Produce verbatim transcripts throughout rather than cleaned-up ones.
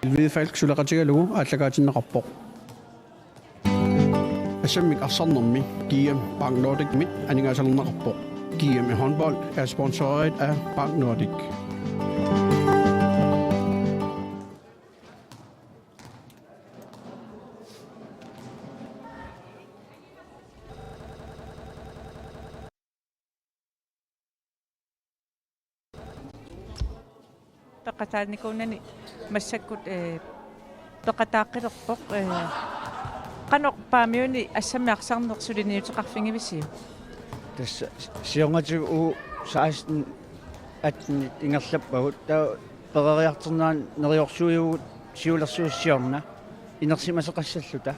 Elvede Falk suleqatigalugu aallakaatinneqarpoq. Assammik arsarnermi G M Bank Nordicmit aningaasalerneqarpoq. G M i håndbold er sponsoreret af Bank Nordic. Peqataanikuunani massakkut, eh, peqataaqqilerpoq, eh, qanoq Paamiuni assammik arsarneq suliniuteqarfigivisiuk? Tassa siornatigut U seksten atten ingerlappagut, taava peroriartornerani neriorsuivugut siulersuisut siorna inersimasoqassalluta.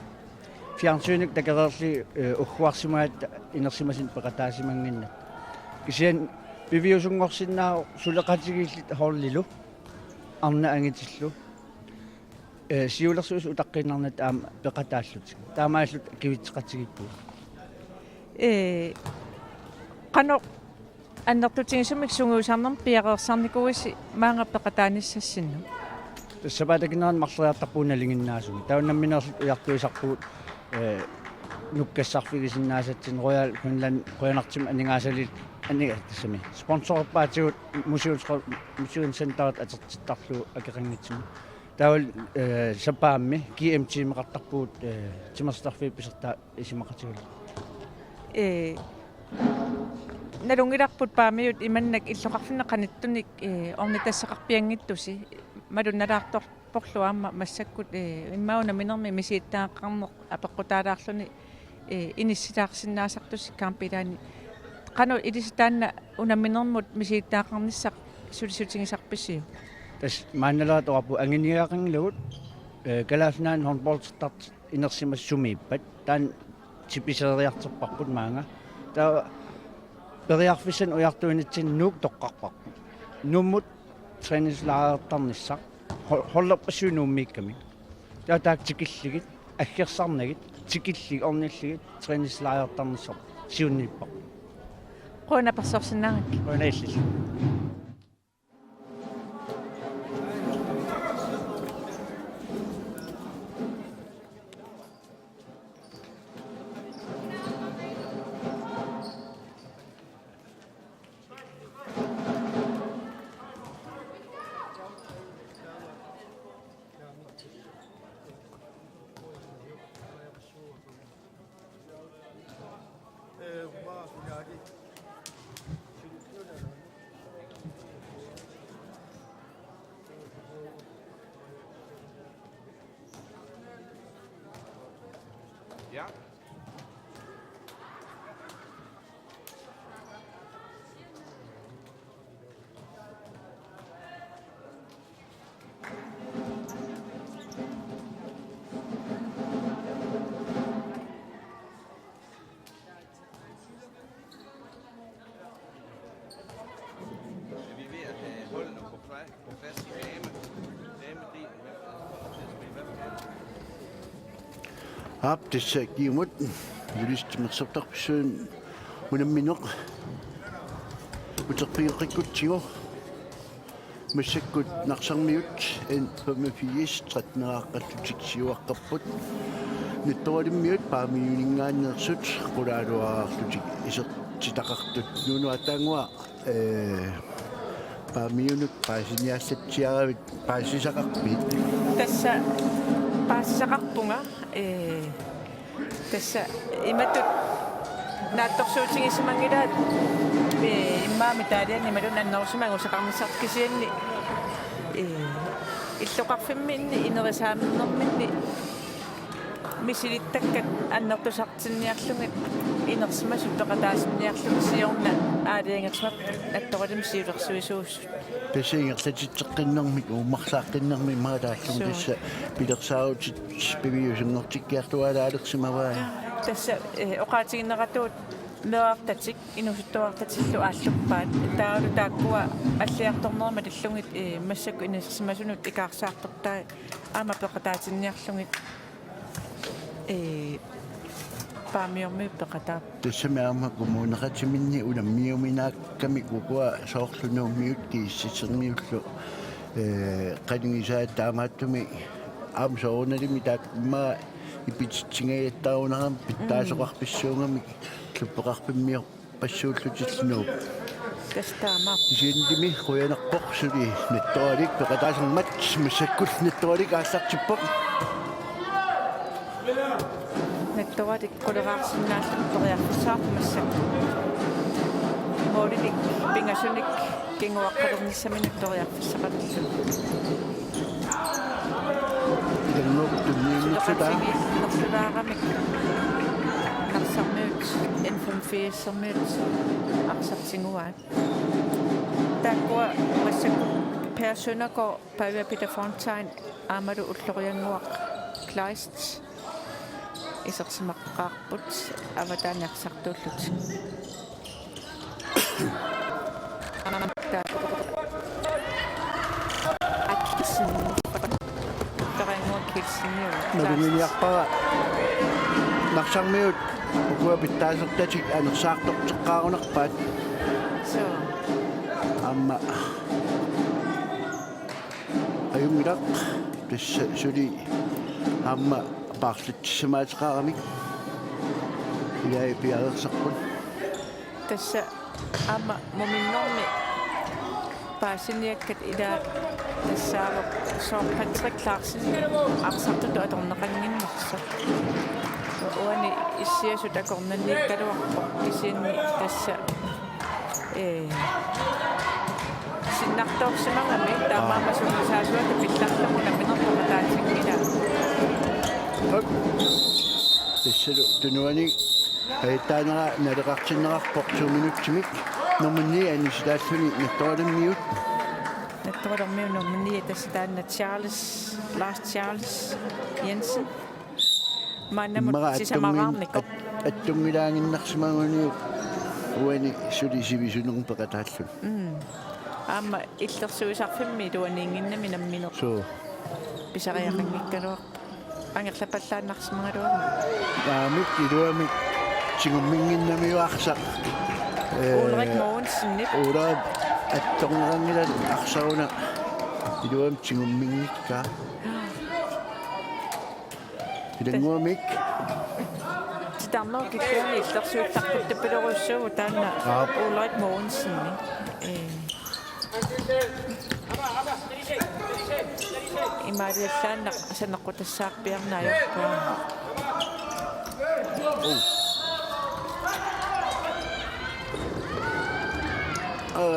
Fjernsynikkut takoreerlugit, eh, ugguarsimaat inersimasut peqataasimannginnakku. Kisianni piviusunngorsinnaavoq suleqatigiilluta holdilu, arnat angitillu. Eh, siulersuisut utaqqiinnarnatik aamma peqataallutik. Taamaallutik kivitseqatigiippugut. Eh, qanoq annertutigisumik sungiusarnermik piareersarnikuuisi maanga peqataanissassinnut? Tassa sapaatip akunnera marloriartarpugut nalinginnaasumik. Taava unammineerluta ujartuisarpugut, eh, nukkassarfigisinnaasatsinnik, Royal Greenland, qujanartumik aningaasaliit, aninga-, tassami sponsorerpaatigut Museumsro-, Museumscenteret atortittarlugu akeqanngitsumik. Taavalu, eh, sapaammi G M-tiimeqartarpugut, eh, timersortarfiit pisortaat isumaqatigalugu. Ee, nalunngilarput Paamiut imannak illoqarfinni qanittunik, ee, ornitassaqarpianngittusi, malunnalaartorporlu aamma massakkut, ee, immaqa unamminermi misilittagaqarneq apeqqutaalaarluni, ee, inissilaarsinnaasartusi kampilani. Qanoq ilissi taanna unamminermut misilittagaqarnissaq sulissutigisarpisiuk? Tassa maannalaartoqarpoq anguniagaqanngilagut, ee, Kalaallit Nunaanni håndboldertartut inersimasut sumiippat, taanna tipiseeriartorparput maanga. Taava periarfissanik ujartuinitsinni Nuuk toqqarparput. Nuummut træningslejrertarnissaq, ho-, holderpassuit Nuummiikkamik. Taava taakku tikillugit, aggersarnagit, tikillugit, ornillugit, træningslejrertarnissaq siunniipparput. Qujanaq apersorsinnaagakkit. Qujanaq illillu. Ja. Vi er ved at have holdene på pla-, på plads i dame-, damedelen. Aap, tassa kiumut, Julisti timersortarfissuit unammineq uterfigeqqikkutsigu. Massakkut Narsarmiut N femogfirs tretten-eraaqqallutik siuaqqapput. Nattoralimmut Paamiuninngaanneersut qulaaluarlutik isertitaqartut. Nuunu ataannguaq, ee, Paamiunut paasiniassatsiaravit paasisaqarpit? Tassa paasisaqarpunga, ee, tassa imatut naatsorsuutigisimanngilaat, ee, immaqa medaljenik imaluunniit annerusumik angusaqarnissarput, kisianni, ee, illoqarfimminni inerisaaminnerminni misilittakkat annertusartinniarlugit inersimasut peqataatinniarlugit siorna aalajangersimapput Nattoralimmut siulersuisuusut. Tassa ingerlatitseqqinnermik, uummarlaaqqinnermik maalaalluni. Suu. Tassa pilersaarutit piviusunngortikkiartuaalaalersimavai. Tassa, eh, oqaatigineratut meerartatik, inuusuttuartatillu aalluppaat. Taavalu taakkua alliartornerat malillugit, eh, massakkut inersimasunut ikaarsaartortai aamma peqataatinniarlugit. Ee, Paamiormiut peqataap. Tassami aamma kommuneqatiminni unammiuminaakkamik ukua soorlu Nuummiut Kiississermiullu Ee, qanigisaat taamaattumik aamma soorunalimi taakku immaqa ipititsingajattaarunarami pittaasoqarpassuugamik klubbeqarfimmiorpassuullutillu Nuup. Tassa taamaappoq. Kisiannimi qujanarpoq suli Nattoralik peqataasermat, massakkullu Nattoralik aallartippoq. Nattoralik quleraarsinnaalluni periarfissaqarpoq massakkut. Målinik pingasunik kinguaqqalernissaminut periarfissaqarlugu. Ilannguup tunniunnersutaa. Suleqatigiinnersulaaramik Narsarmiut N femogfirsermiut arsaq tiguaat. Taakkua massakkut Per Søndergaard, Pavia Peter Fontain aammalu Ulloriannguaq Kleist isersimaqaarput avataaniarsartuullutik. Akilsen. Ulloriannguaq Akilseniuvoq. Nalunngiliarpara Narsarmiut ukua pitsaanertatik anersaartorteqqaarunarpaat. Suu. Aamma ajunngilaq, tassa suli aamma paarlatsissamaateqaramik ilai piareersarput. Tassa aamma muminnermi paasiniakkat ilaa tassaavoq Søren Patrick Larsen arsartutut atorneqannginnersoq. Uani issiasut akornanniikkaluarpoq kisianni tassa, ee, sinnartoorsimagami taamaammat sungiusaasuata pillarlugu nammineq peqataatinngilaa. Tassalu tunuani ajattaanera naleqartinneqarpoq to minutsimik. Nummer ni anisitaalluni Nattoralimmiut. Nattoralimmiut nummer ni tassa taanna Charles, Lars Charles Jensen. Maannamut immaqa attunngi-, sisamaraarnikoq. At-, attunngilaaginnarsimaguniuk uani suli sivisunermut peqataalluni. Mm. Aamma illersuisarfimmi iluaniinnginnami nammineq. Suu. Pisariaqanngikkaluarpoq. Angerlapallaannarsimagaluarpoq. Aamma iluamik tigumminnginnamiuk arsaq. Ee, Ulrik Mogensenip. Ulrik attorneqanngilaq arsaq una iluamik tigumminngikkaa. Ilannguamik. Titarnerup kikkuunik illersuillaqquttupilorussuu taanna. Aap. Ulrik Mogensen. Ee. Imaaliallaannaq saneqqutassaarpiarneq ajorpaa. Oh.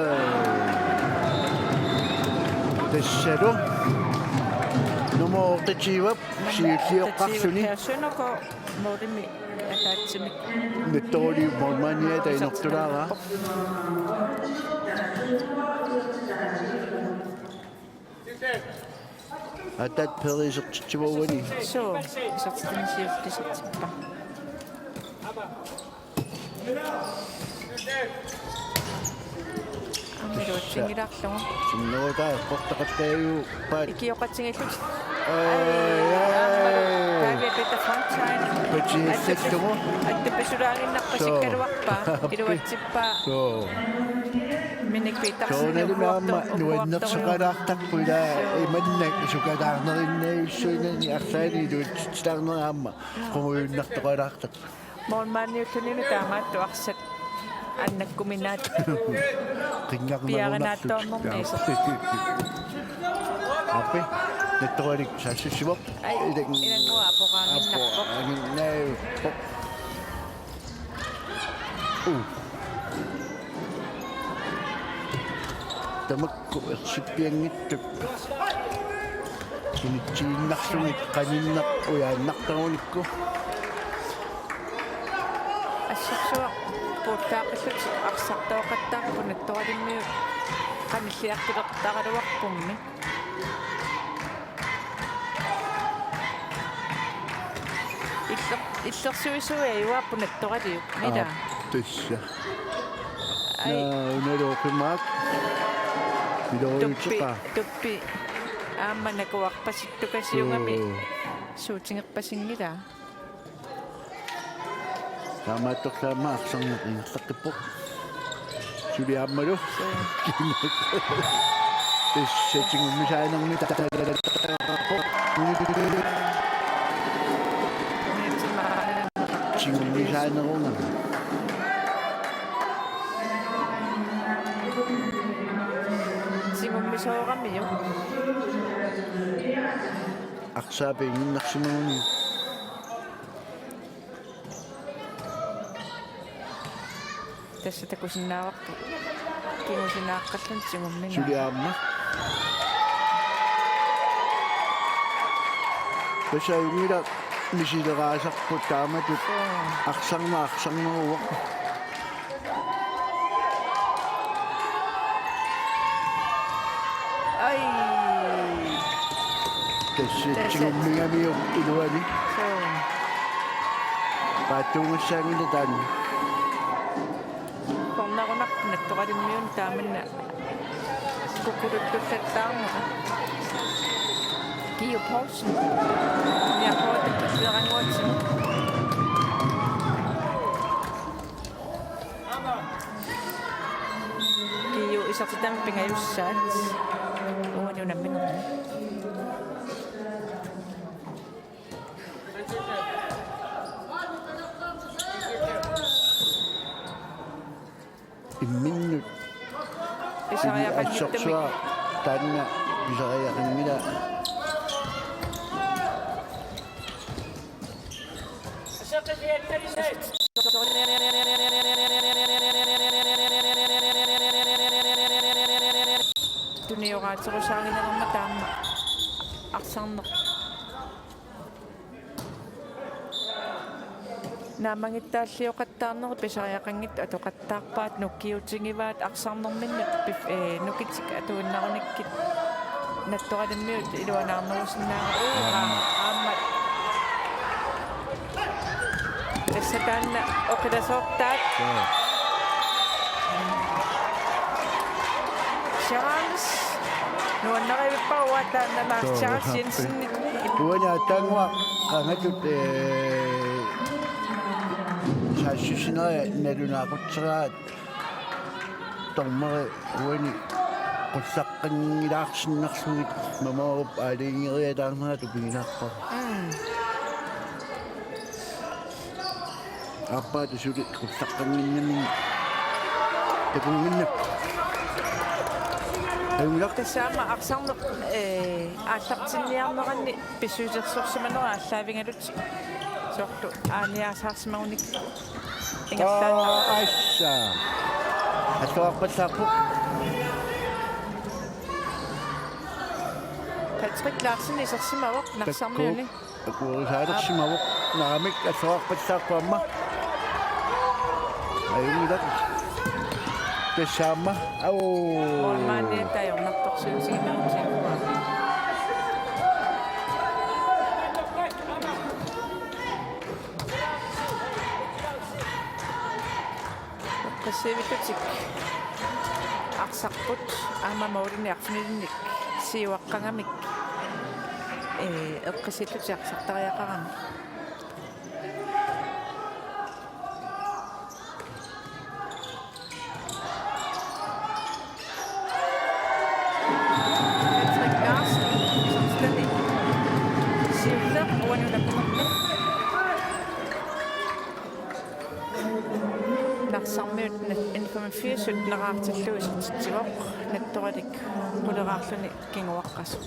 Tassalu nummer otteogtyve siulliuqqarluni. Per Søndergaard, målimi ataatsimik. Nattorali målmandia tainortulaara. Atat perisertitsivuani. Suu, isertitani siullisertippa. Aamma iluatsinngilaq. Sinnerutaa eqqortaqattaajuuppaat. Ikioqatigiillutik. Ai, ai. Pavia Peter Fontain. Patigissallugu. Attupisulaaginnarpasikkaluarpaa. Suu. Iluatsippaa. Suu. Minik Petersen. Soorunalimi aamma uggortor-, nuannersoqalaartarpoq ilaa. Suu. Imannak sukalaarnerinnajussuunani arlaanni iluatsitsilaarnera aamma. Qungujunnartoqalaartarpoq. Målmandiullunilu taamaattoq arsaq annakkuminaat. Qinngarnagunarlutik. Piarinaattoornermi isertut. Aappi, Nattoralik saassussivoq. Ai, ilang-, ilannguaq apoqaannginnarpoq. Apoqaannginnarpoq. Uh. Tamakku ersippianngitsut. Initsiinnarlugit qaninneq ujaannartarunikku. Assorsuaq puullaaqillutik arsartooqattaarput Nattoralimmiut qanilliartulertaraluarpummi. Iller-, illersuisuujuarput Nattoraliup. Ila. Aap, tassa. Ai. Naa, unalu oqimaak. Tuppi, ilorujuteqaa. Tuppi. Aamma nakuarpasittukasiugami. Suu. Suutigerpasinngilaa. Taamaattorli aamma arsarneq ingerlaqqippoq. Suli aammalu. Suu. Tassa tigummisaanermi ta-, ta-, ta-, ta-, tigummisaanerunga. Tigummisooramiuk. Arsaq piginnarsimaguni. Tassa takusinnaavarput. Kingusinaaqarluni tigumminnga. Suli aamma. Tassa ajunngilaq misileraasarput taamatut. Suu. Arsarneq arsarneruvoq. Ai. Tassa. Tassa tigummigamiuk iluani. Suu. Paatsuungassaanngilaq taanna. Cornerunarpoq Nattoraalimmiuni taamanna kukkuluttullattaarneq. Kiu Poulsen. Niaqoratik pileranguatsinni. Kiu isertitami pingajussaat. Uani unamminermi. Imminnut. Pisariaqanngittumik. Assorsuaq taanna pisariaqanngilaq. Tunioraaterusaagineqarmat taama arsarneq. Naammagittaalliuqattaarnerit pisariaqanngitsut atoqattaarpaat, nukiutigivaat arsarnerminnut pif-, ee, nukitik atuinnarunikkit Nattoraalimmiut iluanaarnerusinnaagaat. Uu, aamma. Aamma. Tassa taanna oqilasoortaat. Joo. Charles. Nuannarivippara uanga taanna Lars Joo. Charles Jensen. Uani aatsaannguaq qangatut, ee, saassussinerit nalunaaqutseraat. Dommeri uani qussaqqanngilaarsinnarlugit mamaarup aalajangeriataarnera tupigilaarpara. Mm. Aappaata suli qussaqqannginnami takunnginnakku. Ajunngilaq. Tassa aamma arsarneq, ee, aallartinniarneranni pissusilersorsimanera aallaavigalutik. Soorlu aaniaasaarsimagunik. Ingerlaannaq. Aa, assa. Attuarpassaarpoq. Patrick Larsen isersimavoq. Takku. Narsarmiuni. Akuerisaalersimavoq. Naamik, attuarpassaarpoq aamma. Ajunngilaq. Tassa aamma. Au. Målmandi tajornartorsiutiginerusiuppaa. Eqqissivillutik arsarput aamma målini arfinilinnik siuaqqagamik, ee, eqqissillutik arsartariaqaramik. Patrick Larsen, isertitami siulleq uani unamminermi. Narsarmiut N femogfirsut neraartillugu isertitsivoq, Nattoralik quleraarluni kinguaqqasoq.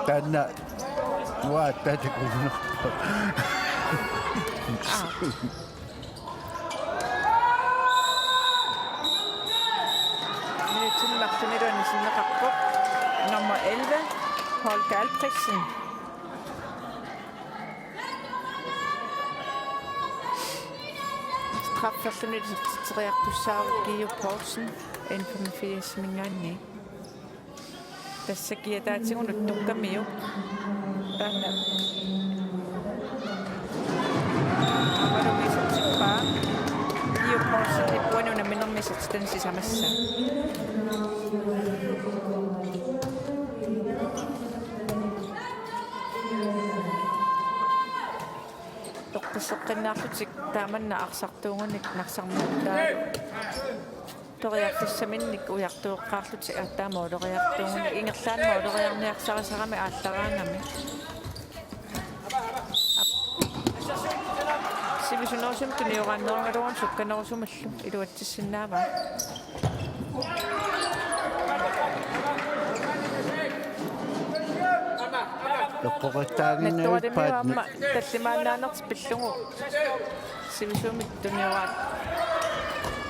Taanna uattaatikunnerpa. Aa. Minutsini marlunnilu anisinneqarpoq nummer elleve, Holger Albrechtsen. Strafferluni isertitseriartussaavoq Kiu Poulsen, N femogfirsiminngaanniit. Tassa kiataatigut uttukkamiuk. Taanna. Aammalumi isertippaa. Kiu Poulsen uani unamminermi isertitani sisamassaa. Eqqisseqqinnaarlutik Taamanna arsartuugunik Narsarmiuttaaq periarfissaminnik ujartueqqaarlutik aatsaat måleriartuugunik ingerlaannaq måleriarniarsarisarami aallaraangami. Sivisunerusumik tunioraannerugaluaruni sukkanerusumillu iluatsissinnaavaa. Eqqoqattaaginnarippaat. Nattuarimiu aamma tallimaannaanertik pillugu. Sivisuumik tunioraat.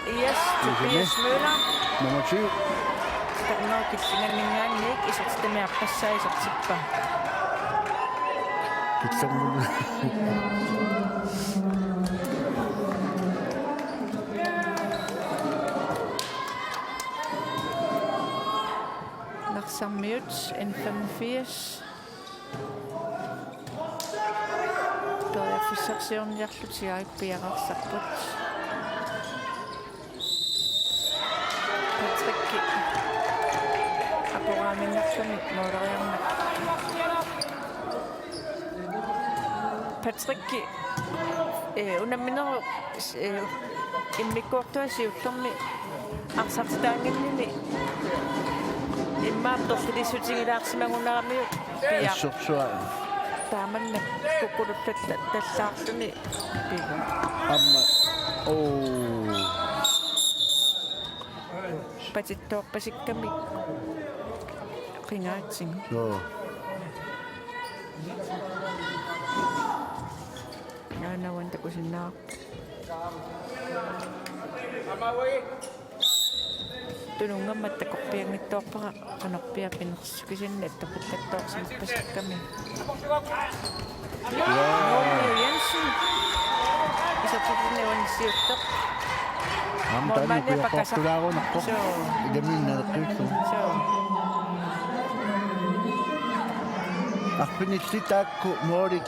Yes, Tobias Møller. Nummer syv. Tarnaa killinganninngaanniit isertitamiarpassaa isertippaa. Killermun. Narsarmiut N femogfirs. Periarfissarsiorniarlutik aik piareersarput. Patrick. Aporaaminnerluni måleriarneq. Patrick, eh, unamminerup, eh, immikkoortuata siullermi arsartitaannginnini immaqa torlilissutigilaarsimagunaramiuk pia-. Assorsuaq. Taamannak kukkuluttat tallaarluni pigu. Aamma. Oo. Patittoorpasikkamik qingaatigut. Joo. Naanavan takusinnaa. Tununngammat takorpianngitsoorpara qanorpiaq pinersukkisinnit attorpallattoorsimappasikkami. Normi Jensen. Isertitsinni uani siulleq. Aamma taanna målmandi pakasaq. Ukiorpoortulaarunarpoq. Suu. Ilamiinnaleqqiullugu. Suu. Arfinillit taakku målit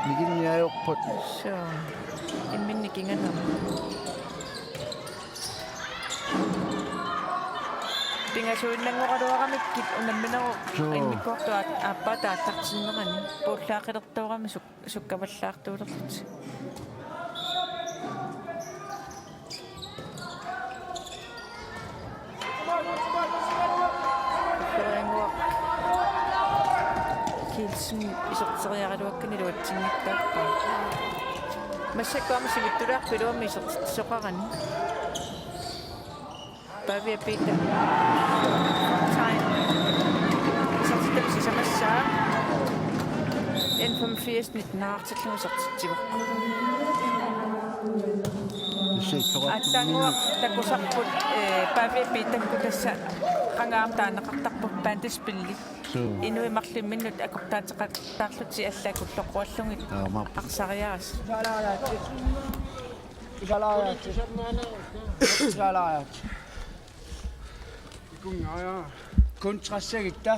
nikinneq ajorput. Suu. Imminnik inganaq. Pingasuinnanngoraluaramikkit unamminerup. Suu. Immikkoortuata aappaa taallartinnerani puullaaqilertoorami suk-, sukkavallaartuulerlutik. Periannguaq Kielsen iserteriaraluakkani iluatsinngitsoorpaa. Massakkut aamma sivittulaarpoq iluamik isertitsisoqarani. Pavia Peter. Time. Isertitami sisamassaa. N femogfirs nitten aartillugu isertitsivoq. Aatsaannguaq takusarput, eh, Pavia Peterkut tassa qangaartaaneqartarpoq bandespilli. Suu. Inuit marluk imminnut akortaateqattaarlutik allat akulloqquallugit. Aamma. Arsariaas. Isalaajaatsi. Isalaajaatsi. Kontrassagitta.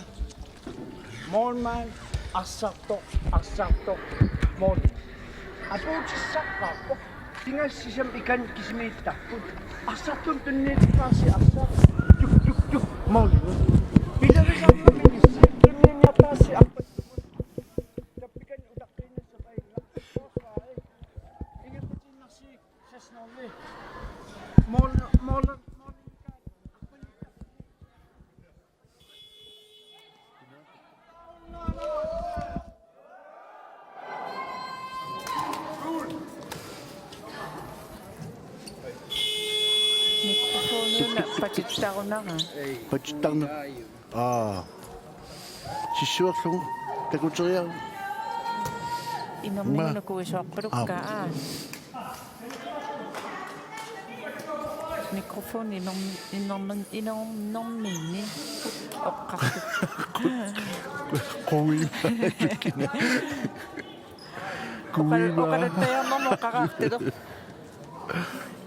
Målmand, arsartoq, arsartoq, mål. Apuutissaqqaarpoq. Pingasut sisamat ikannik kisimiittarput. Arsartunut tunniutitaassi arsaq. Juk, juk, juk, mål. Pilerisarnermini tunniunniartaassi arpattumut. Tappikani utaqqiinnassap ajunngilaq. Forsvaret. Ingerlatiinnarsigit. Mål, mål, mål. Mikrofonina patittarunara. Patittarna. Aa. Sissuerlugu takuteriaru. Inermini. Ma. Nukuisoorpalukka. Aa. Mikrofoni inermi-, inermi-, inermini oqqartut. Quima. Quima. Oqal-, oqalattajaammat oqaraartilu.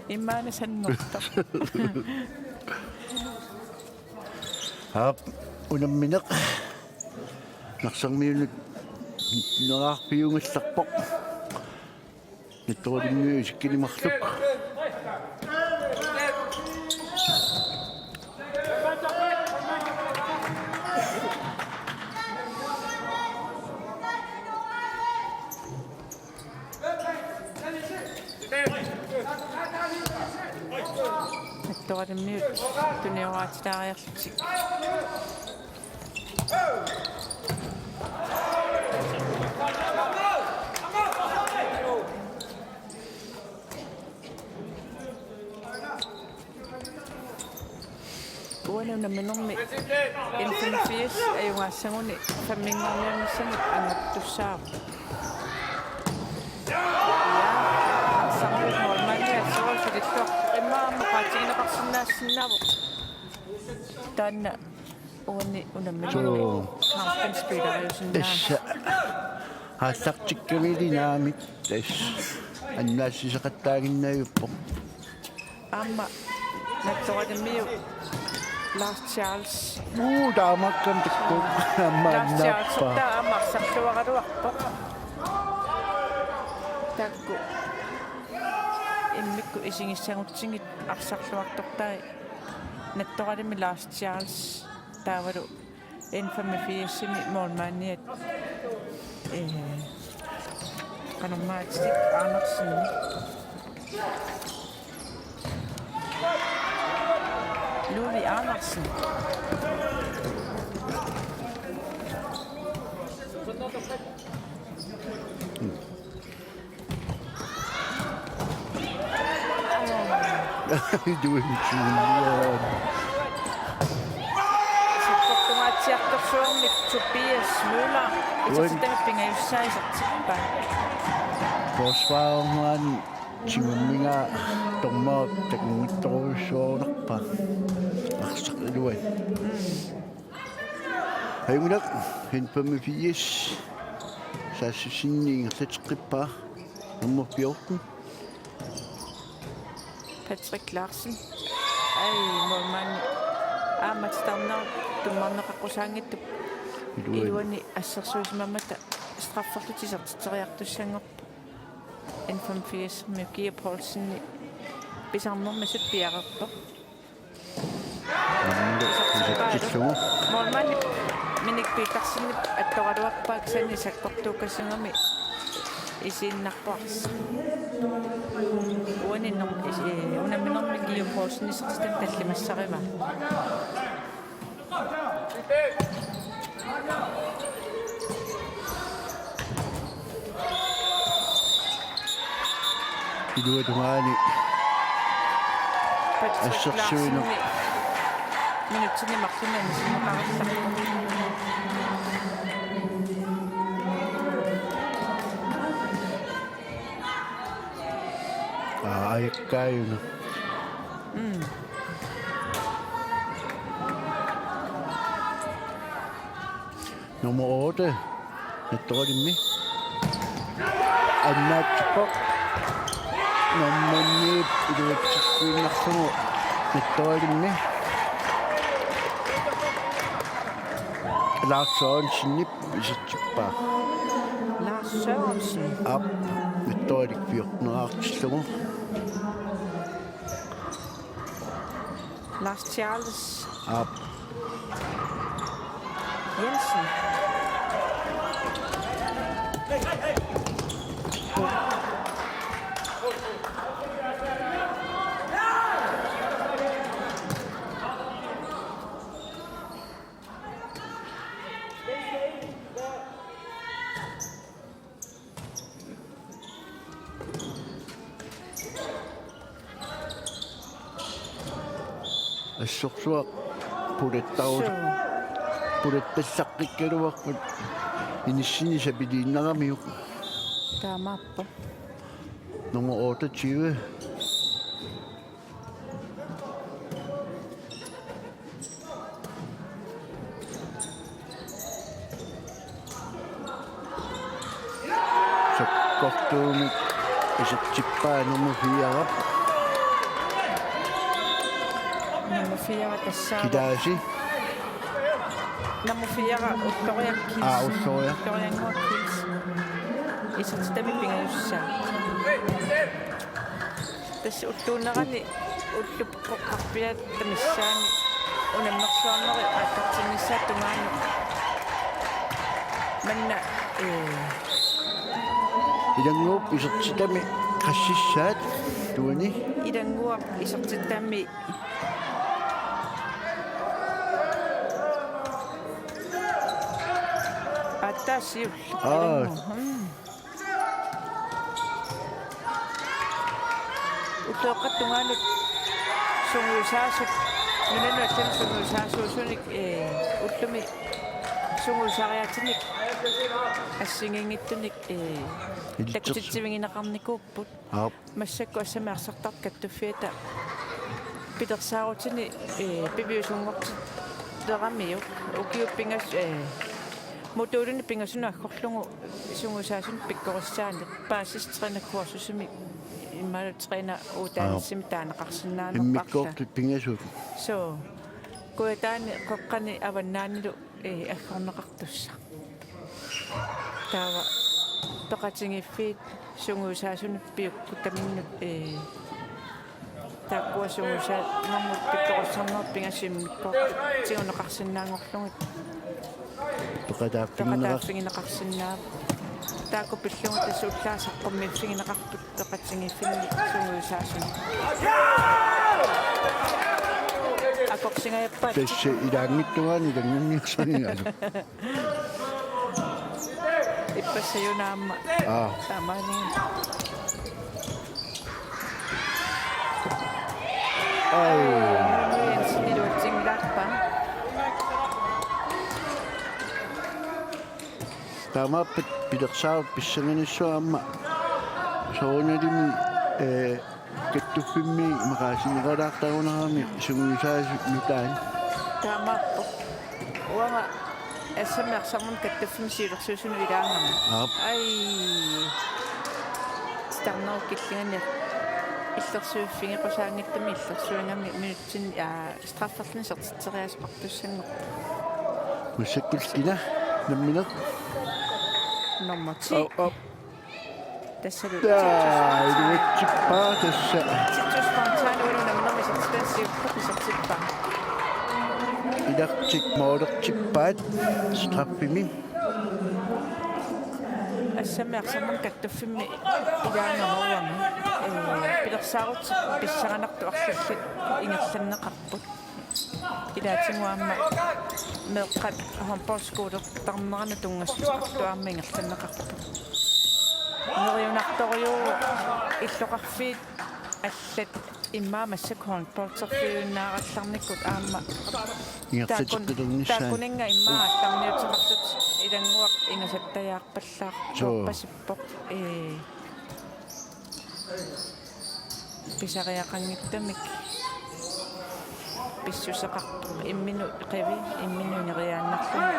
Imaana sannertoq. Aap, unammineq. Narsarmiunut neraarpiugallarpoq. Nittorulimmiu isikkineq marluk. Nattoralimmiut tunioraatilaariarlutik. Uani unamminermi N femogfirs ajugaassaguni femminngorniunnissamut annertussaavoq. Ja, arsarlu målmandi assuasulilluaq immaqa qaatigineqarsinnaassinnaavoq. Taanna uani unamminermi Suu. Kampin spileriusinnaa. Tassa. Aallartikkamili naamik tassa. Annaassisaqattaaginnavippoq. Aamma Nattoralimmiut Lars Charles. Uu, taamaakkamik takkuk. Aamma Lars Charles annaappaa. Taava aamma arsarluaraluarpoq. Taakku immikkut isigissagutsigit arsarluartortai. Nattoralimmi Lars Charles taavalu N femogfirsimi målmandiat, eh, qanormaatilik Andersen. Ludvig Andersen. Iluin Julian. Sakkortungaatsiartorsuarmik Tobias Møller. Uan. Isertitami pingajussaa isertippaa. Forsvarermaani tigummigaa dommerip takunngitsorujussuarunarpaa. Arsaq iluat. Ajunngilaq, N femogfirs. Saassussinni ingerlateqqippaa. Nummer fjorten. Patrick Larsen. Ai, målmandi. Aamma titarnerup tummarneqaqqusaanngitsup. Iluani. Iluani assersuisimammata strafferlutik isertitseriartussanngorput. N femogfirsimi Kia Poulsen pisarnermisut piareerpoq. Aammalu isertillugu. Målmandi Minik Petersenip attoraluarpaa kisianni sakkortuukkassagami isiinnarpoq. Uani nom-, isi-, unamminermi Kia Poulsen isertitami tallimassarivaa. Iluatungaani. Patrick assersuineq. Larsen. Minutsini marlunni anisinneqarallarpoq. Aa, ajakkaajuna. Mm. Nummer otte. Nattoralimmi. Annaatsippoq. Nummer ni iluatsissuinnarlugu. Nattoralimmi. Lars Sørensenip isertippaa. Lars Sørensen. Aap, Nattoralik fjorten-eraartillugu. Lars Charles. Aap. Jensen. Assorsuaq pulattaru-, suu, pulattallaqqikkaluarput inissinnit sapiliinnaramiuk. Taamaappoq. Nummer otteogtyve. Sakkortuumik isertippaa nummer fire. Nummer fire tassaavoq. Kilaasi. Nummer fire, Ulloriaq Kielsen. Aa, Ulloriaq. Ulloriannguaq Kielsen. Isertitami pingajussaa. Tassa ulluunerani ullup qoqqarpiata missaani unammersuarneri aallartinnissaata tungaanut. Manna, ee, Ilanngooq isertitami qassissaat. Tuani. Ilannguaq isertitami. Attaasiu. Aa. Ilannguaq. Hmm. Ulloqeqqata tungaanut sungiusaasut, nunanut allanut sungiusaasuusunik, ee, ullumi sungiusariaatsunik assigiinngitsunik, ee, ilitsersu- takkutitsivigineqarnikuupput. Aap. Massakkut assammik arsartartut kattuffiata pilersaarutini, ee, piviusunngortileramiuk ukiut pingas-, ee, modulinik pingasunut aggorlugu sungiusaasunik pikkorissaaneq paasissutigineqarnermi imaluunniit træneruddannelsimi taaneqarsinnaanerpaarluni. Immikkoortut pingasut. Suu. Kujataani qeqqani avannaanilu, ee, aggorneqartussaq. Taava peqatigiiffiit sungiusaasunut piukkuttaminnut, ee, taakkua sungiusaanermut pikkorissarnerput pingasut immikkoortut tiguneqarsinnaanngorlugit. Peqataaffigineqar- Peqataaffigineqarsinnaavoq. Taakku pillugit tassa ullaaq saqqummiiffigineqarput peqatigiiffinni sungiusaasunik. Akorsingajappaatit. Tassa ilaanngittungaani ilanngunniarsaringalu. Ippassaq una aamma. Aa. Taamaani. Ai. Jensen iluatsinngilaq. Taamaappat pilersaarut pissanganassuaq aamma soorunalimi, ee, kattuffimmi maqaasinneqalaartarunarami sungiusaasut nutaat. Taamaappoq. Uanga assammik arsarnermut kattuffimmi siulersuisunut ilaagama. Aap. Ai. Starnerup killinganilu illersuiffigeqqusaanngitsumi illersuigami minutsinni, aa, strafferluni isertitseriaaseqartussanngorpoq. Massakkut kina nammineq. Nummer ti. Au, au. Tassalu. Taa, iluatsippaa tassa. Titus Fontana ualu namminermi isertitassiupput isertippaa. Ilartik moolertippaat straffimi. Assammik arsarnermut kattuffimmi ilaagama uanga. Ee, pilersaarutit pissanganartut arlallit ingerlanneqarput. Ilaatigut aamma meeqqat håndboldskuulertarneranut tunngassuteqartut aamma ingerlanneqarput. Neriunartorujuuvoq illoqarfiit allat immaqa massakkut håndbolderfiuinnaarallarnikkut aamma ingerlateqqilernissaat. Taakkun-, taakkuninnga immaqa aallarniuteqartut ilannguaq ingasattajaarpallaaq. Suu. Toorpasippoq. Ee. Pisariaqanngitsumik pissuseqarpoq imminut qivi, imminut ineriaannarluni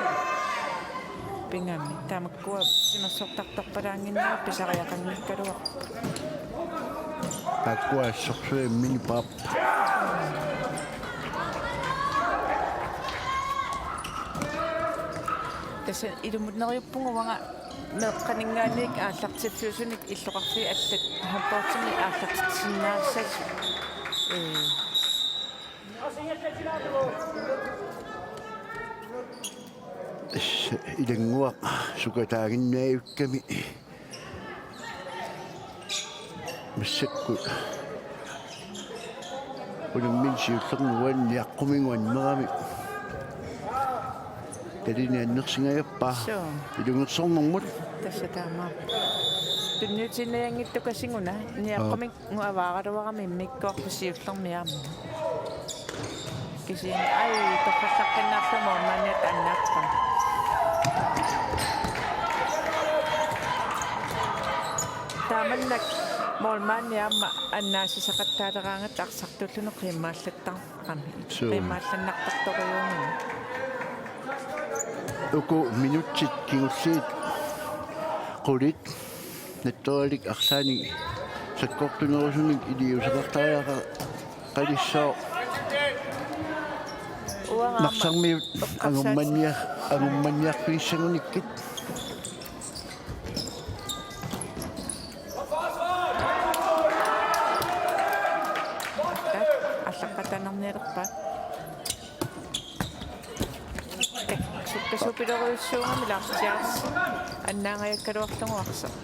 pigami. Tamakkua timersortartorpalaannginnerat pisariaqanngikkaluarpoq. Taakkua assorsuaq imminut paap. Tassa ilumut neriuppunga uanga meeqqaninngaanniit aallartiffiusunik illoqarfiit allat håndboldimi aallartitsisinnaassagisut. Ee. Tassa ilannguaq sukataaginnaavikkami. Massakkut. Unammin siullermik uani niaqquminnguaq anneramik. Talini annersingajappaa. Suu. Ilungersornermut. Tassa taamaappoq. Tunniutiinnarianngittukasinnguuna. Niaqqumik- -ngut avaaraluarami immikkoortut siullermik aamma. Kisianni ai torrallaqqinnaarlugu målmandiata annaappaa. Taamannak målmandi aamma annaasisaqattaaleraangatta arsartulluni qiimmaallattarami. Suu. Qiimmaallannartartorujuugami. Uku minutsit kingulliit qulit. Nattoralik arlaannik sakkortunerusunik iliuuseqartariaqalissaaq. Uanga aamma Narsarmiut eqqarsaat- angummanniar-, angummanniarfigissagunikkit. Aa, allaqqataanarnialerpaat. Sukkasuupilorujussuugami Lars Charles annaangajakkaluarlugu arsaq.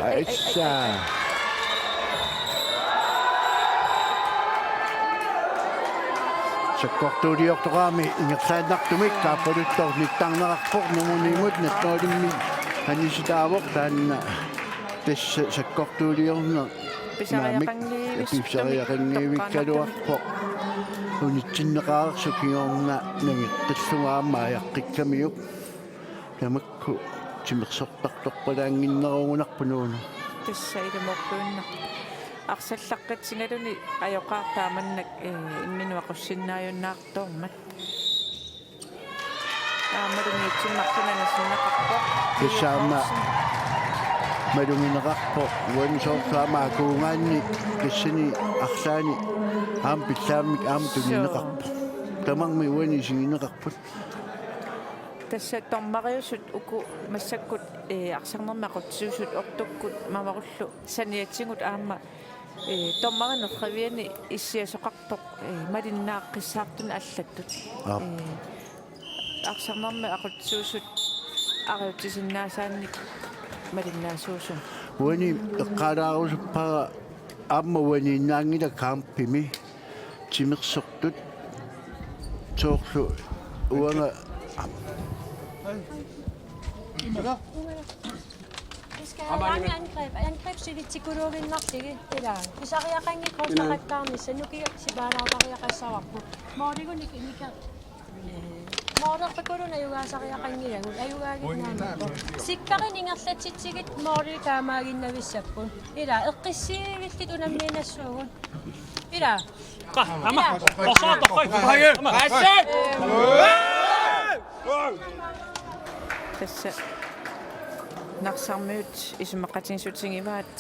Aitsa. Sakkortuuliortoqarami ingerlaannartumik Kaappaluttoq nittarneqarpoq nummer ni-mut, nattorlimmi anisitaavoq taanna tassa sakkortuuliorneq. Naamik, pisariaqanngiivis-, pisariaqanngiivikkaluarpoq. Unitsinneqareersoq kingorna nangeqqillugu aamma ajaqqikkamiuk. Tamakku timersortartorpalaannginnerugunarput, Nuunu. Tassa ilumoortuinnaq. Arsallaqqitsingaluni ajoqaaq taamannak, eh, imminut aqussinnaajunnaartoormat. Aammalu niutsimmarlunani sinneqarpoq. Tassa aamma malugineqarpoq, uani soorlu aamma akuugaanni tassani arlaani aamma pillaammik aamma tunineqarpoq. Tamarmik uani isigineqarput. Tassa dommeriusut uku massakkut, eh, arsarnermik aqutsisut ortukkut mamarullu saniatigut aamma, eh, dommeri nerriviani issiasoqartoq, eh, malinnaaqqissaartuni allattut. Aap. Eh, arsarnermik aqutsisut ariutsisinnaasaannik malinnaasuusut. Uani eqqaalaarusuppara aamma uaniinnaanngilaq kampimi. Timersortut soorlu uanga. Vi skal have mange angreb. Angreb, så vi til Guruvind nok, ikke? Det der. Hvis jeg kan ikke koste ret der, så nu kan jeg sige, hvad der er, jeg kan så op på. Må det gå, Nick, Nick? Må der på Guru, når jeg så jeg kan ikke. Er jo ikke nærmere. Sikkerin ingerlatsitsigit moorli taamaaginnavissapput. Ila, eqqissiivillit unammiinassuugut. Ila. Qa-, ama, ila. Oqaatigiuk. Ama. Tassa Narsarmiut isumaqatigiissutigivaat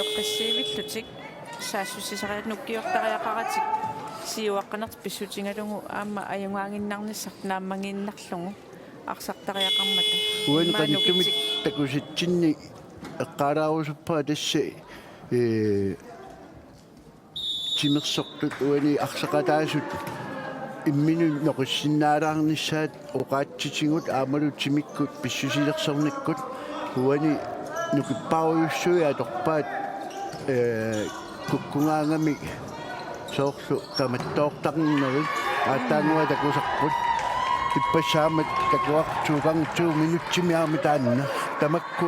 eqqissiivillutik saassussisariat nukkiortariaqaratik siuaqqanertik pissutigalugu aamma ajugaaginnarnissartik naammagiinnarlugu arsartariaqarmata. Uani immaqa qanittumik nukitik- takusatsinni eqqaalaarusuppara tassa, ee, timersortut uani arsaqataasut imminut noqissinnaalaarnissaat oqaatsitigut aammalu timikkut pissusilersornikkut uani nukipparujussuit atorpaat, ee, kukkugaangamik soorlu kamattoortarnerit aatsaannguaq takusarput. Ippassaammat takuartuukanngitsuup minutsimik aamma taanna. Tamakku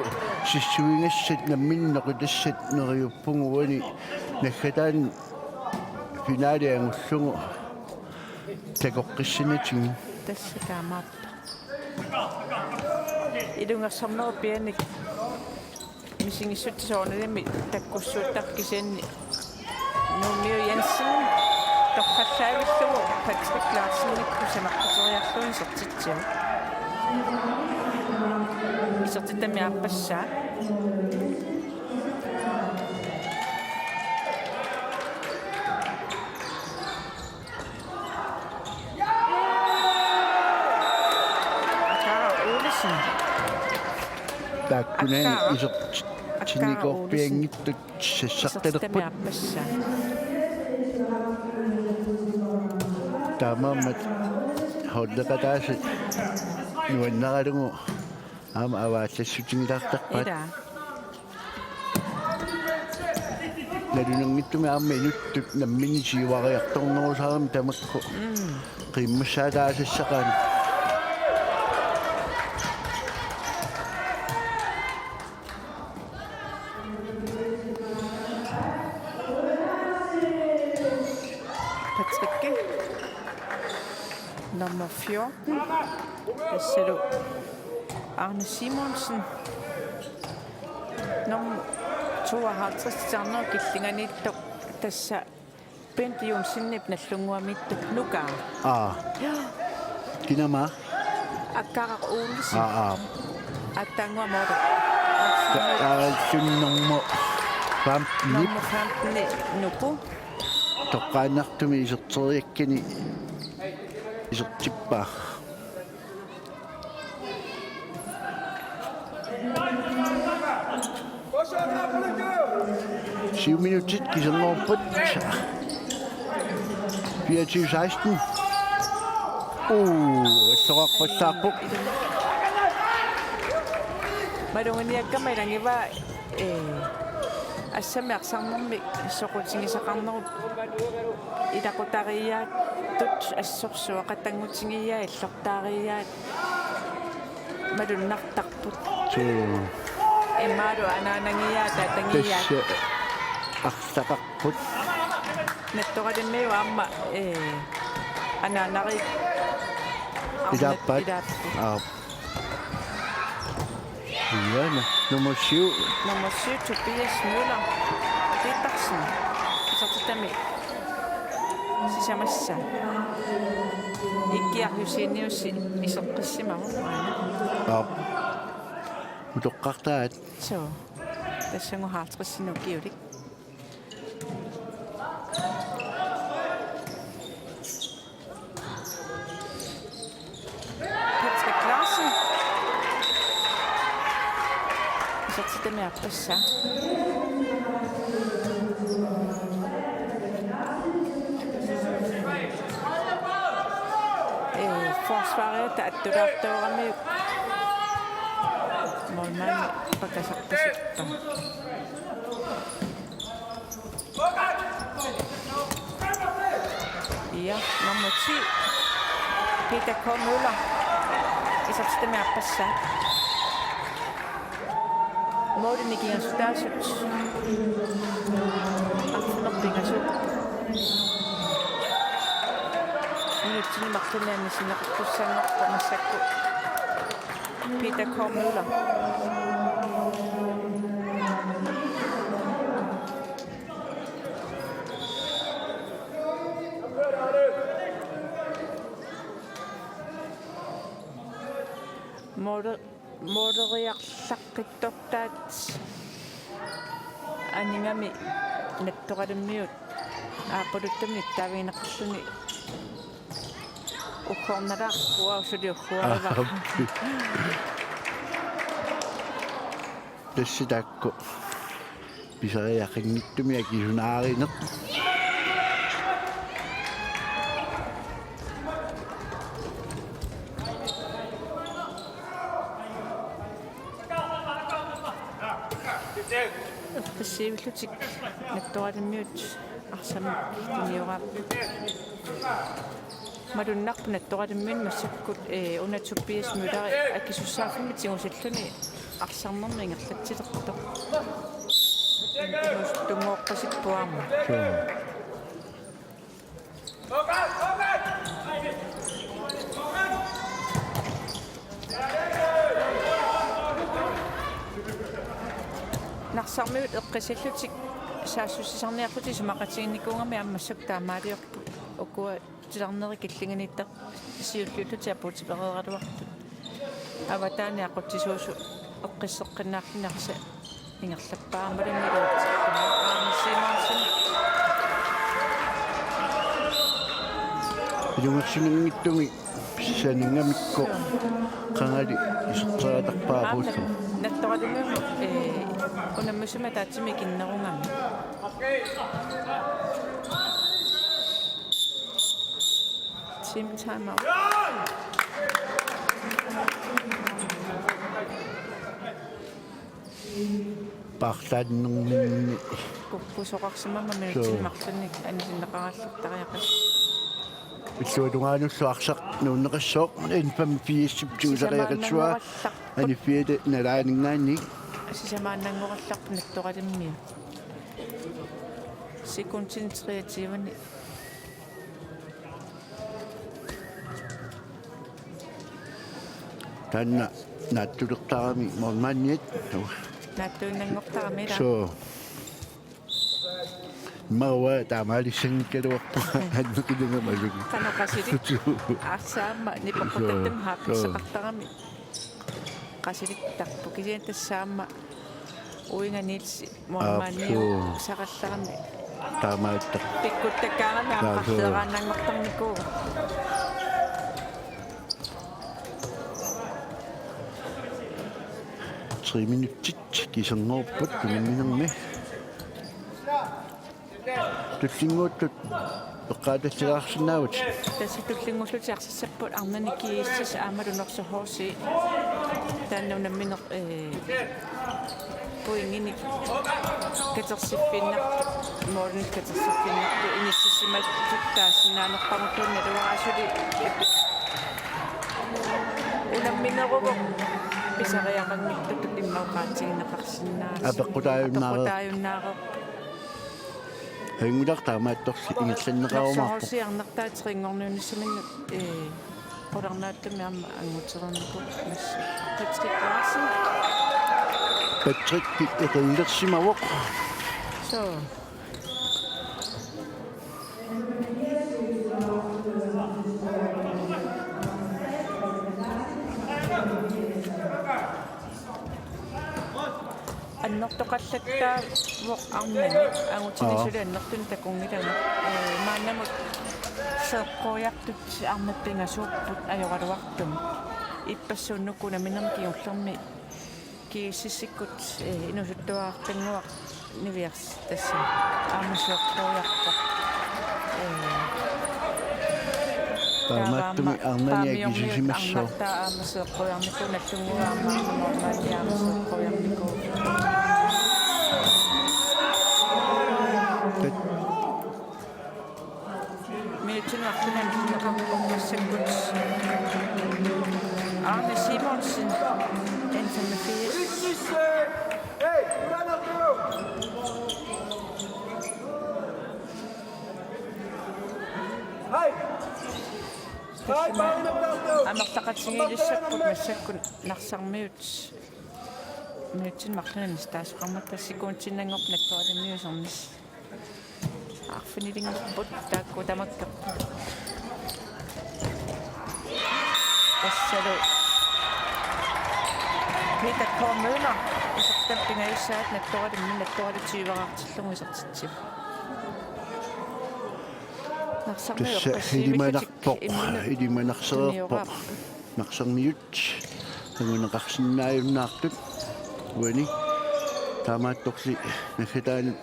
sissuigassat namminneq noqitassat neriuppugut uani naggataani finaali angullugu takoqqissinnatigit. Tassa taamaappoq. Ilungersornerup pianik misigissutsit soorunalimi takkussuuttarput kisianni Nuummiu Jensen torrallaavillugu Patrick Larsenip kusanarpateriarlugu isertitsivoq. Isertitami aappassaa. Akara Olsen. Taakkunani Akara. Isertitsinikoorpianngitsut sassartalerput. Isertitami aappassaa. Taamaammat holdeqataasut nuannaralugu aamma avaallassutigilaartarpaat. Ila. Nalunanngitsumik aamma inuttut namminneq siuariartornerusarami tamakku. Mm. Qiimmassaataasassaqaat. Patrick. Nummer fjorten. Tassalu Arne Simonsen. Nummer tooghalvtreds, Titarnerup killinganiittoq, tassa Bent Johnsenip nallunnguamiittoq nukaa. Aa. Ja. Kinama? Akara Olsen. Aa, aa. Aatsaannguaq moorlu. Ta-, aa, sunnermu femten. Nummer femten nuku. Toqqaannartumik iserteriakkani isertippaa. Syv minutsit kisernoorput. Fireogtyve seksten. Uu, attoqarpallaarpoq. Maluginiakkama ilagivaat Ee, assammik arsarnermik soqutigisaqarnerup ilaqutariiaattut assorsuaq qatanngutigiiaat illortaariiaat malunnartarput. Suu. Imalu anaanagiiaat tatangiiaat. Tassa arsaqarput. Nattoralimmiut aamma, ee, anaanari. Ilaappaat. Ilaappaat. Aap. Iana, nummer syv. Nummer syv, Tobias Møller Petersen. Isertitami sisamassaa. Ikkiaq Josenius iseqqissimavoq. Aap. Utoqqartaat. Suu. Tassunga halvtredsinik ukiulik. Patrick Larsen. Isertitami aappassaa. Ee, forsvareriata attulaartooramiuk. Målmand pakasarpasippa. Ja, nummer ti, Peter K. Møller. Isertitami aappassaa. Målini kingassutaasut. Arfineq-pingasut. Minutsini marlunnianni sinneqartussanngorpoq massakkut. Peter K. Møller. Måle-, måleriarlaqqittortaat aningami Nattoralimmiut aappaluttumik nittaavigineqarluni ugguarnalaarput, suli ugguarivara. Aap. Tassa taakku. Pisariaqanngitsumik akisunaarineq. Eqqissiivillutik Nattoralimmiut arsamik tunioraapput. Malunnarpoq Nattoralimmiunut massakkut, ee, una Tobias Møller akisussaaffimmi tigusilluni arsarnermi ingerlatsilertoq. Tunngooqqasippoq aamma. Suu. Narsarmiut eqqissillutik saassussisarniarlutik isumaqatigiinnikuugamik aamma massakkut taamaaliorput. Ukua titarnerit killinginiittaq siulliullutik apuutilereeraluartut. Avataani aqutsisuusut eqqisseqqinnaarluni arsaq ingerlappaa aammalu Miluut. Aamma Simonsen. Ilungersunanngitsumik pissangangamikku qangali iserteriartarpara puullu. Nattoralimmiut, ee, unammisumik ataatsimik ikinnerugami. Team timeout. Paarlaannerminni. Kukkusoqarsimammat minutsit. Suu. Marlunnik anisinneqarallartariaqas. Illuatungaanullu arsaq nuunneqassooq N femogfirsip tigusariaqassavaa. Sisamannanngorallarput. Aniffiata nalaaninngaanniit. Sisamannanngorallarput Nattoralimmiut. Sekundini treogtyve. Taanna naatsulertarami målmandiat. Naatsuinnanngortarami ilaa. Suu. Immaqa taamaalissanngigaluarpunga anneqinangama asuki. Qanoq qasilik. Suu. Arsaq aamma nipeqqutattam. Suu. Haappisaqartarami. Qasilik tarpukisian tassa aamma Uinga Nielsi. Målmandiu. Aap, suu. Saqallarami. Taamaattaq. Pikkuttakkaarami. Naa, suu. Aamma qarleeraannanngortarnikuuvoq. Tre minutsit kiserngoorput unamminermi. Tullinnguuttut eqqaatassilaarsinnaavutit. Tassa tullinnguullutik arsassapput arnani G S S aammalu Norsaq H C. Taanna unammineq, ee, Pointinik katersiffiinnartut, målinik katersiffiinnartut inissisimattut taasinnaanerpagut, tunniuttut suli unammineruvoq pisariaqanngitsutut immaqa oqaatigineqarsinnaasut. Apeqqutaajunnaare-, apeqqutaajunnaare-. Hajunngilaq taamaattorli ingerlanneqarumaarpoq. Naqsorsiarnertaa treerinngorniunissaminnut, ee, qularnaatsumik aamma anguteriarnikuuvoq massa. Patrick Larsen. Patrick eqillersimavoq. Soo. Annertoqallattaavoq arnani, angutini. Aa. Suli annertunik takunngilanga. Ee, maannamut seeqqujartut arnat pingasuupput ajoraluartumik. Ippassaq unnukkut unamminermi kingullermi G S S-ikkut, ee, inuusuttuarartannguaq niviarsi tassa aamma seeqqujarpoq. Ee, taamaattumik taava aamma arnani paamiormiut akisisimassaaq. Arnartaa aamma seeqqujarnikuuvoq, Nagdlunguup aamma, aamma Normanni aamma seeqqujarnikuuvoq. Tat- Minutsinik arfineq-marlunnik massakkut Arne Simonsen, N femogfirs. Amerlaqatigiilissapput massakkut Narsarmiut. Minutsinik marlunnik taasoqarmat sekundinngorpoq nattoralimiusernis. Arfinilinngorput taakku tamakku. Tassalu Peter K. Møller isertitap pingajussaat nattoralimmi, nattoralit tyveraartillugu isertitsivoq. Narsarmiut tassa eqqassiivissutik ilimanarpoq, imminut ilimanarsereerpoq. Tunioraap. Narsarmiut anguneqarsinnaajunnaartut uani, taamaattorli naggataanut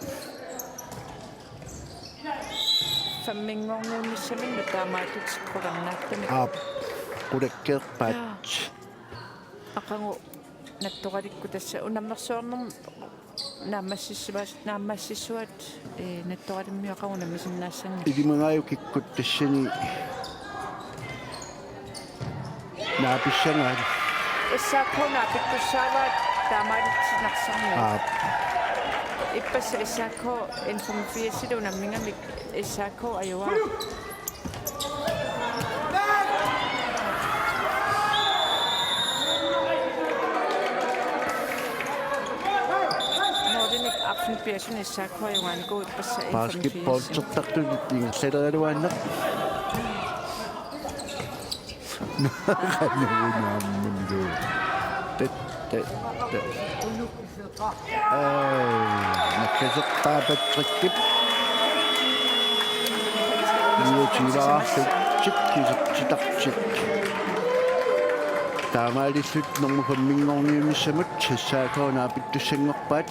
femminngorniunnissaminnut taamaattunik qularnaatsumik. Aap, qulakkeerpaat. Jaa. Aqagu nattoralikkut tassa unammersuarnermi naammassissuaat, naammassissuaat, ee, nattoralimmiut aqagu unammisinnaassanngillat. Ilimagaajuk kikkut tassani naapissagaat? S A K naapittussaavaat taamaalillutik Narsarmiut. Aap. Ippassaq S A K N femogfirsilu unammigamik S A K ajugaat. Nordinik arfin piasun S A K ajugaanikuuvoq ippassaq N femogfirs. Basketballtertartut ingerlaleraluaannaq. Qanuunaammanlu. Tat, tat, tat. Ee, nakkasertaa Patrickip. Niutivaarlutik kisertitartik. Taamaalillutik normu femminngorniunnissamut S A K naapittussanngorpaat.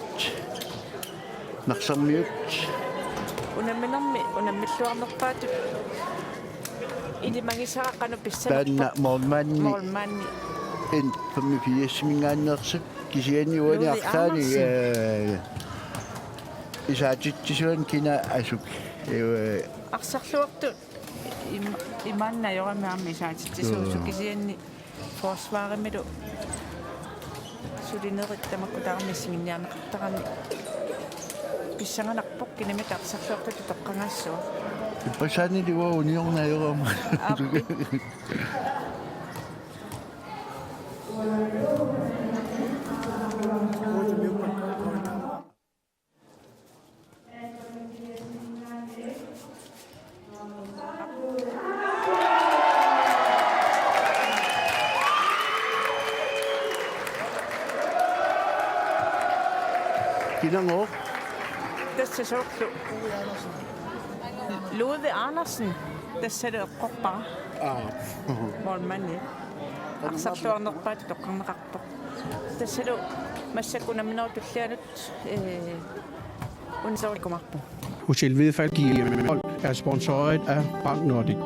Narsarmiut. Unamminermi unammilluarnerpaatut ilimagisara qanoq pissanerpoq. Taanna målmandi. Målmandi. N femogfirsiminngaanneersut. Kisianni uani Ludvig arlaani, Andersen. Ee, isaatitsisuani kina asuk. Ee, arsarluartut im-, imaannajoramik aamma isaatitsisuusut. Joo. Kisianni forsvarimilu sulinerit tamakku tamarmik assigiinniarneqartarami pissanganarpoq kinamita arsarluartutut toqqagassua. Ippassaanili uanga uniornajorama. Aappi. Kinanngooq? Tassa soorlu Ludvig Andersen, tassalu eqqorpara. Aa. Målmandi. Arsarluarnerpaatut toqqarneqarpoq. Tassalu massakkut unamminerup tullianut, ee, unsoorikumaarpoq. Hotel Hvidefald G M Hold er sponsoreret af Bank Nordik.